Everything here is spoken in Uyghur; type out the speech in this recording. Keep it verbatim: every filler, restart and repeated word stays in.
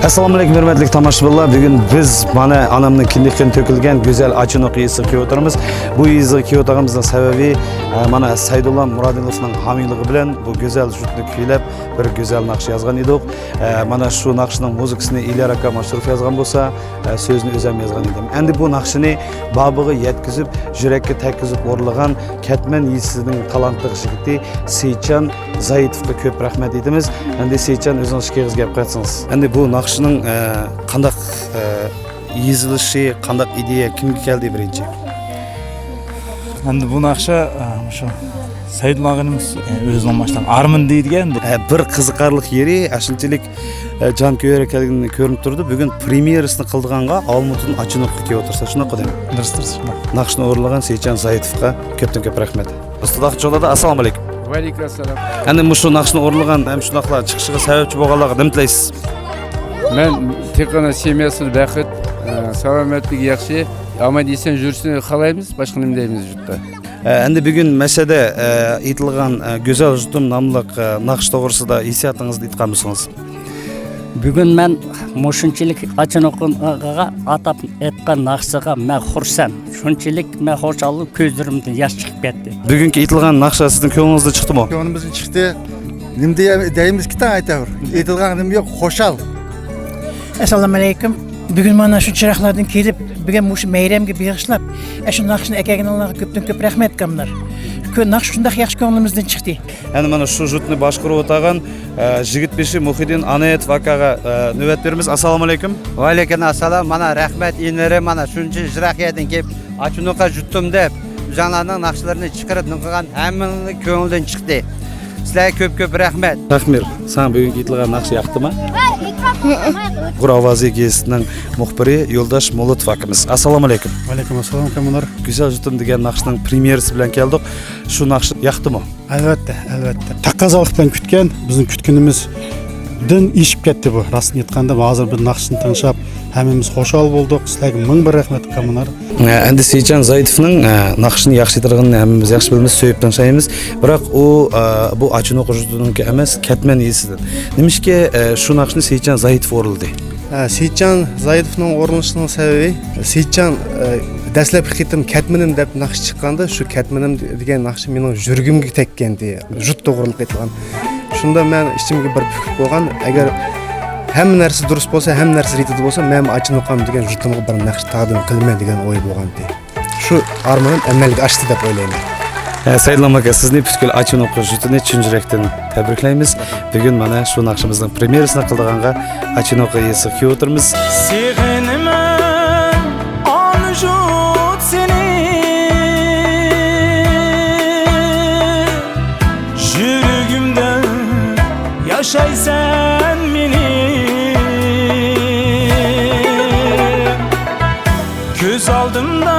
ئەسسالامۇئەلەيكۇم، ھۆرمەتلىك تاماشىبىنلار. بۈگۈن بىز مانا ئانامنىڭ كىندىكىدىن تۆكۈلگەن گۈزەل ئاچىنوق يېزىسىغا كېلىۋاتىمىز. بۇ يېزىغا كېلىۋاتقىنىمىزنىڭ سەۋەبى، ئە، مانا سەيدۇللا مۇرادىلوفنىڭ ھامىيلىقى بىلەن بۇ گۈزەل شۇتنى كۈيلەپ، بىر گۈزەل ناخشا يازغان ئىدۇق. ئە، مانا شۇ ناخشىنىڭ مۇزىكىسىنى ئېلىيار ئاكام ئاشۇرۇپ يازغان بولسا، ئە، سۆزىنى ئۆزۈم يازغان ئىدىم. ئەمدى بۇ ناخشىنى بابىغا يەتكۈزۈپ، يۈرەككە تەگكۈزۈپ ئورۇنلىغان كەتمەن يېزىسىنىڭ تالانتلىق يىگىتى سېيىتجان زايىتوفقا كۆپ رەھمەت ئېيتىمىز. ئەمدى سېيىتجان، ئۆزىڭىز ئىككىڭىز گەپ قىلسىڭىز. ئەمدى بۇ ناخشىنىڭ، ئە، قانداق، ئە، يېزىلىشى، قانداق ئىدىيە، كىمگە كەلدى بىرىنچى؟ ئەمدى بۇ ناخشا، ئە، مۇشۇ سەيدۇللا ئاغىنىمىز، ئە، ئۆزىنىڭ باشلىغان ئارمىنى دېيدىكەن. ئە، بىر قىزىقارلىق يېرى، ئە، شۇنچىلىك، ئە، جانكۆيەر كەلگىنى كۆرۈنۈپ تۇرىدۇ. بۈگۈن پرېميېرىسىنى قىلىدىغانغا ئالمۇتىدىن ئاچىنوققا كېلىۋاتىسىلەر، شۇنداققۇ دەيمەن؟ دۇرۇس، دۇرۇس، شۇنداق. ناخشىنى ئورۇنلىغان سېيىتجان زايىتوفقا كۆپتىن كۆپ رەھمەت. ئۇستىداق چوڭلاردا، ئەسسالامۇئەلەيكۇم. ۋەئەلەيكۇم ئەسسالام. ئەمدى مۇشۇ ناخشىنى ئورۇنلىغان ھەم شۇنداقلا چىقىشىغا سەۋەبچى بولغانلارغا نېمە تىلەيسىز؟ مەن تېخىلا سېمىيەسىدە بەخت، ئە، سالامەتلىكى ياخشى، ئامان ئېسەن يۈرسىنى خالايمىز، باشقا نېمە دەيمىز يۇرتتا. ئە، ئەمدى بۈگۈن مەشەدە، ئە، ئېيتىلغان، ئە، گۈزەل ژۇتۇم ناملىق، ئە، ناخشا توغرىسىدا ھېسسىياتىڭىزنى ئېيتقان بولسىڭىز. بۈگۈن مەن مۇشۇنچىلىك ئاچىنوقىغا ئاتاپ ئېيتقان ناخشىغا مەن خۇرسەن. شۇنچىلىك مەن خۇشال بولۇپ، كۆزلىرىمدىن ياش چىقىپ كەتتى. بۈگۈنكى ئېيتىلغان ناخشا سىزنىڭ كۆڭلىڭىزدىن چىقتىمۇ؟ كۆڭلىمىزدىن چىقتى. نېمە دېيە-، دەيمىزكى، تاڭ ئەتەۋر. ئېيتىلغان نېمە يوق، خۇشال. ئەسسالامۇئەلەيكۇم. بۈگۈن مانا شۇ چىراغلاردىن كېلىپ، بۈگۈن مۇشۇ مەيرەمگە بېغىشلاپ، ئاشۇ ناخشىنى ئەكەلگىنىڭلارغا كۆپتىن كۆپ رەھمەت، ئاكاملار. كۆ-، ناخشا شۇنداق ياخشى كۆڭلىمىزدىن چىقتى. ئەمدى مانا شۇ ژۇتنى باشقۇرۇپ ئولتۇرغان، ئە، يىگىت بېشى مۇھىدىن ئانايېتوف ئاكاغا، ئە، نۆۋەت بېرىمىز. ئەسسالامۇئەلەيكۇم. ۋەئەلەيكۇم ئەسسالام. مانا رەھمەت، ئىنىلىرىم، مانا شۇنچە يىراق يەردىن كېلىپ، ئاچىنوققا ژۇتتۇم دەپ، ئۆزۈڭلارنىڭ ناخشىلىرىنى چىقىرىپ نوقۇغان ھەممىڭلارنىڭ كۆڭلىدىن چىقتى. سىلەرگە كۆپ كۆپ رەھمەت. تەخمىر، ساڭا بۈگۈنكى ئېيتىلغان ناخشا ياقتىمۇ؟ ئۇيغۇر ئاۋازى گېزىتىنىڭ مۇخبىرى يولداش مولۇتوف ئاكىمىز. ئەسسالامۇئەلەيكۇم. ۋەئەلەيكۇم ئەسسالام، ئاكاملار. گۈزەل ژۇتۇم دېگەن ناخشىنىڭ پرېميېرىسى بىلەن كەلدۇق. شۇ ناخشا ياقتىمۇ؟ ئەلۋەتتە، ئەلۋەتتە. تەقەززالىق بىلەن كۈتكەن، بىزنىڭ كۈتكىنىمىزدىن ئېشىپ كەتتى بۇ. راستىنى ئېيتقاندا، ھازىر بىر ناخشىنى تىڭشاپ، ھەممىمىز خۇشال بولدۇق. سىلەرگە مىڭ بىر رەھمەت، ئاكاملار. ئەمدى سېيىتجان زايىتوفنىڭ، ئە، ناخشىنى ياخشى ئېيتىدىغىنىنى ھەممىمىز ياخشى بىلىمىز، سۆيۈپ تىڭشايمىز. بىراق ئۇ، ئە، بۇ ئاچىنوق ژۇتىنىڭكى ئەمەس، كەتمەن يېزىسىدىن. نېمىشقا، ئە، شۇ ناخشىنى سېيىتجان زايىتوف ئورۇنلىدى؟ ئە، سېيىتجان زايىتوفنىڭ ئورۇنلىشىنىڭ سەۋەبى، سېيىتجان، ئە، دەسلەپكى قېتىم كەتمىنىم دەپ ناخشا چىققاندا، شۇ كەتمىنىم دېگەن ناخشا مېنىڭ يۈرىكىمگە تەگكەنىدى. ژۇت توغرىلىق ئېيتىلغان. شۇندا مەن ئىچىمگە بىر پىكىر بولغان، ئەگەر ھەممە نەرسە دۇرۇس بولسا، ھەممە نەرسە رېتىدا بولسا، مەنمۇ ئاچىنوقام دېگەن ژۇتۇمغا بىر ناخشا تەقدىم قىلىمەن دېگەن ئوي بولغانىدى. شۇ ئارمىنىم ئەمەلگە ئاشتى دەپ ئويلايمەن. ھە، سەيدۇللا ئاكا، سىزنى پۈتكۈل ئاچىنوقى ژۇتىنى چىن يۈرەكتىن تەبرىكلەيمىز. بۈگۈن مانا شۇ ناخشىمىزنىڭ پرېميېرىسىنى قىلىدىغانغا ئاچىنوقى يېزىسىغا كېلىۋاتىمىز. سېغىنىمەن ئانژۇ سېنى، يۈرىكىمدە ياشايسەن مېنى. كۆز ئالدىمدا